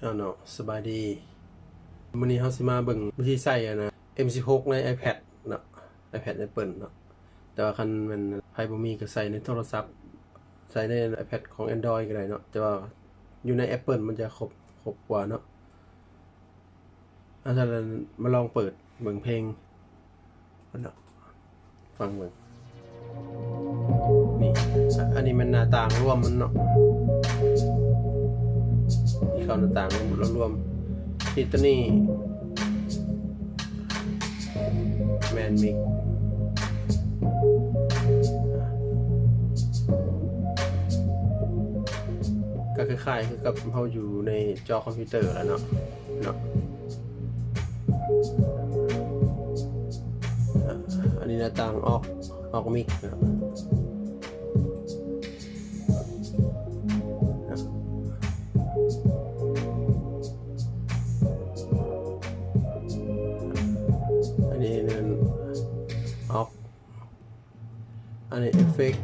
ເອົາເນາະ ສະບາຍດີ. ມື້ນີ້ເຮົາຊິມາເບິ່ງວິທີໃຊ້ອັນນະ ເອັມສິບຫົກ ໃນ iPad ເນາະ, iPad Apple ເນາະ. ແຕ່ວ່າຄັນແມ່ນໃຜບໍ່ມີກໍໃສ່ໃນໂທລະສັບ, ໃສ່ໃນ iPad ຂອງ Android ກໍໄດ້ເນາະ, ແຕ່ວ່າຢູ່ໃນ Apple ມັນຈະຄົບ, ຄົບກວ່າເນາະ. ອາ ຖ້າຊັ້ນມາລອງເປີດເບິ່ງເພງເນາະ, ຟັງເບິ່ງ. ນີ້ ອັນນີ້ແມ່ນໜ້າຕ່າງລວມມັນເນາະ, ນີ້ເຂົ້າໜ້າຕ່າງລວມ, ລວມ. ທີ່ຕົວນີ້ແມ່ນມິກ ກໍຄ້າຍໆຄືກັບເຮົາຢູ່ໃນຈໍຄອມພິວເຕີແຫຼະເນາະ. ເນາະ ອາ ອັນນີ້ໜ້າຕ່າງອອກ, ອອກມິກເນາະ. ອັນນີ້ນັ້ນອອກ ອັນນີ້ເອັບເຟັກ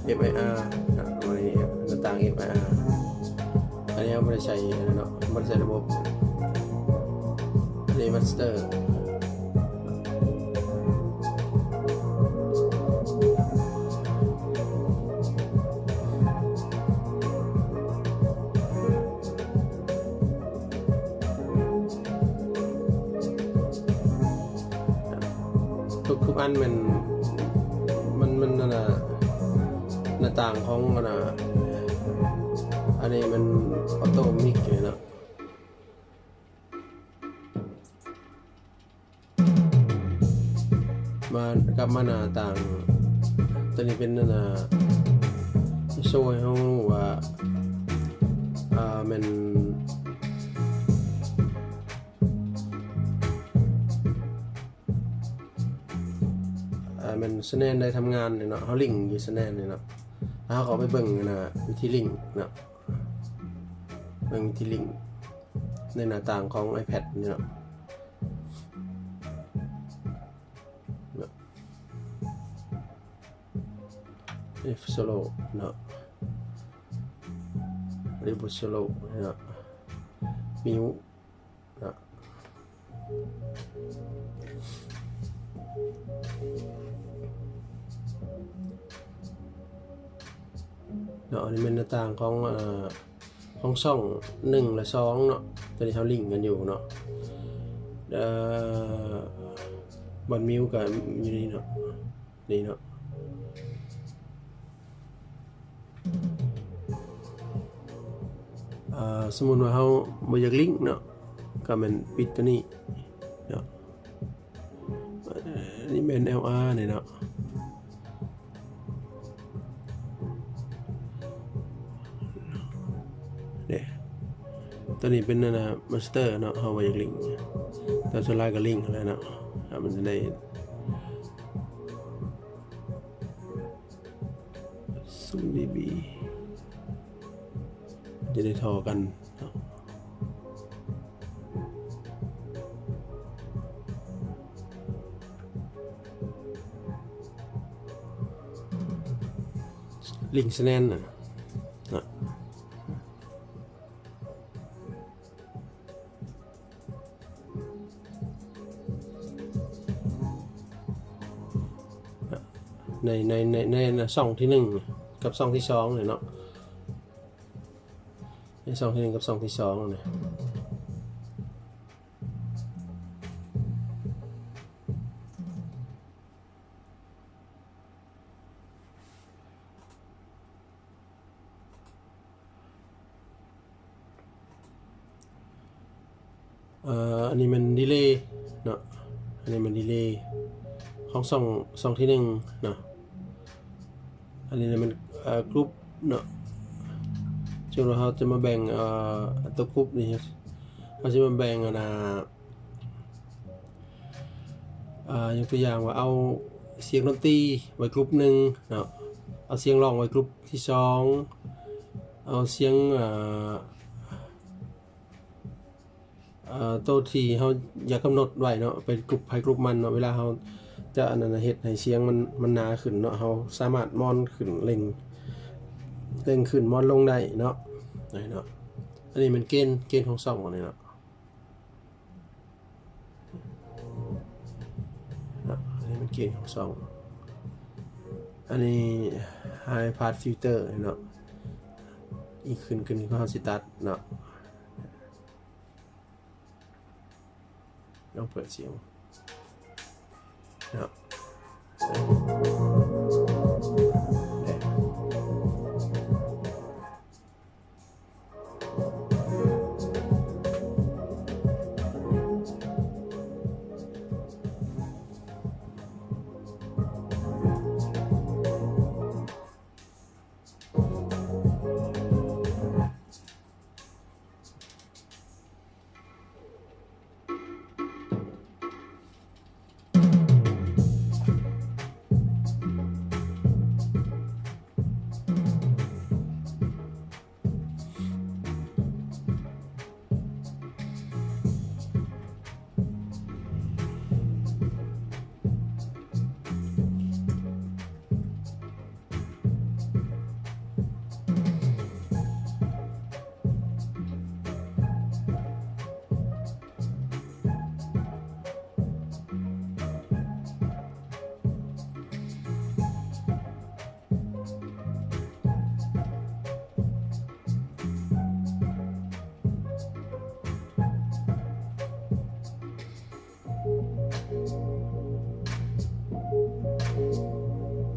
ເອັຟໄອອາ ເນາະ, ອັນນີ້ໜ້າຕ່າງເອັຟໄອອາ. ອັນນີ້ເຮົາບໍ່ໄດ້ໃສ່ອັນນັ້ນເນາະ, ບໍ່ໄດ້ໃສ່ລະບົບ. ອັນນີ້ມາສເຕີ. ທຸກໆອັນແມ່ນ ມັນ ມັນ ອັນນ່າ ໜ້າຕ່າງຂອງ ອັນນ່າ ອັນນີ້ມັນອອໂຕມິກເນາະ. ມາ ກັບມາໜ້າຕ່າງ ຕົວນີ້ເປັນ ອັນນ່າ ໂຊໃຫ້ເຮົາຮູ້ວ່າ ອາ ແມ່ນ ອາ ແມ່ນສະແນນໄດ້ທຳງານນີ້ເນາະ, ເຮົາລິງຢູ່ສະແນນນີ້ເນາະ, ແລ້ວເຮົາກໍເອົາໄປເບິ່ງ ອັນນ່າ ວິທີລິງເນາະ, ເບິ່ງວິທີລິງໃນໜ້າຕ່າງຂອງ iPad ນີ້ເນາະ. ເອັບໂຊໂລເນາະ, ເອັບໂຊໂລເນາະ, ມິວເນາະ. ເນາະ ອັນນີ້ແມ່ນໜ້າຕ່າງຂອງ ເອ່ອ ຂອງຊ່ອງໜຶ່ງ ແລະ ສອງເນາະ, ຕົວນີ້ເຮົາລິງກັນຢູ່ເນາະ. ເອີ ບ່ອນມິວກໍຢູ່ນີ້ເນາະ, ນີ້ເນາະ. ເອີ ສົມມຸດວ່າເຮົາບໍ່ຢາກລິງເນາະ, ກໍແມ່ນປິດຕົວນີ້ເນາະ. ອັນນີ້ແມ່ນແອລອານີ້ເນາະ, ເດ້ ຕົວນີ້ເປັນອັນນ່າມາສເຕີເນາະ, ເຮົາບໍ່ຢາກລິງ, ແຕ່ສ່ວນຫຼາຍກໍລິງຫັ້ນແຫຼະເນາະ, ມັນຈະໄດ້ສູນດີບີ ຈະໄດ້ທໍ່ກັນເນາະ. ລິງສະແນນນະ ໃນ ໃນ ໃນ ໃນຊ່ອງທີໜຶ່ງກັບຊ່ອງທີສອງນີ້ເນາະ, ໃນຊ່ອງທີໜຶ່ງກັບຊ່ອງທີສອງນີ້. ເອີ ອັນນີ້ແມ່ນດີເລເນາະ, ອັນນີ້ແມ່ນດີເລຂອງຊ່ອງ ຊ່ອງທີໜຶ່ງເນາະ. ອັນນີ້ແມ່ນ ເອີ ກຣຸບເນາະ, ສົມມຸດວ່າເຮົາຈະມາແບ່ງ ເອີ ຕົວກຣຸບນີ້ ເຮົາຊິມາແບ່ງ ອັນນ່າ ອາ ຍົກຕົວຢ່າງວ່າເອົາສຽງດົນຕີໄວ້ກຣຸບໜຶ່ງເນາະ, ເອົາສຽງຮ້ອງໄວ້ກຣຸບທີສອງ, ເອົາສຽງ ອາ ອາ ໂຕທີ່ເຮົາຢາກກຳນົດໄວ້ເນາະ ໄປກຣຸບໃຜກຣຸບມັນເນາະ. ເວລາເຮົາ ຈະອັນນັ້ນ ເຮັດໃຫ້ສຽງມັນ ມັນໜາຂຶ້ນເນາະ. ເຮົາສາມາດມອນຂຶ້ນ ເລັ່ງ ເລັ່ງຂຶ້ນ ມອນລົງໄດ້ເນາະ. ນີ້ເນາະ ອັນນີ້ແມ່ນເກນ ເກນຂອງຊ່ອງນີ້ເນາະ. ເນາະ ອັນນີ້ແມ່ນເກນຂອງຊ່ອງ. ອັນນີ້ High Pass Filter ເນາະ. ອີກຂຶ້ນ ຂຶ້ນ ເຮົາຊິຕັດເນາະ. ລອງເປີດສຽງເນາະ.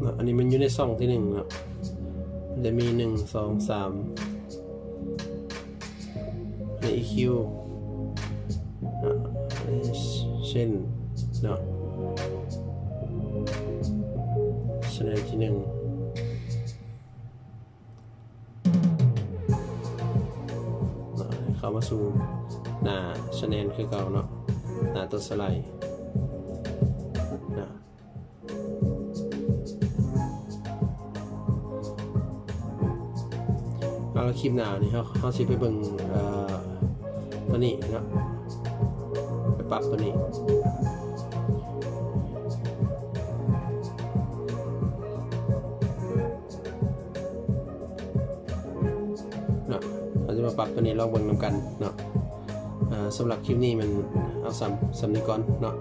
ເນາະ ອັນນີ້ມັນຢູ່ໃນຊ່ອງທີໜຶ່ງເນາະ. ມັນຈະມີ ໜຶ່ງ ສອງ ສາມ ໃນ ອີຄິວ ເນາະ ເຊັ່ນເນາະ ແຊນແນນທີໜຶ່ງ ເນາະ ເຂົ້າມາສູ່ໜ້າແຊນແນນຄືເກົ່າເນາະ, ໜ້າຕົວສະໄລເນາະ. ແລ້ວຄລິບໜ້ານີ້ ເຮົາ ເຮົາຊິໄປເບິ່ງ ເອີ ຕົວນີ້ເນາະ, ໄປປັບຕົວນີ້. ເນາະ ເຮົາຈະມາປັບຕົວນີ້ລອງເບິ່ງນຳກັນເນາະ. ເອີ ສຳລັບຄລິບນີ້ແມ່ນເອົາສ່ຳ ສ່ຳນີ້ກ່ອນເນາະ.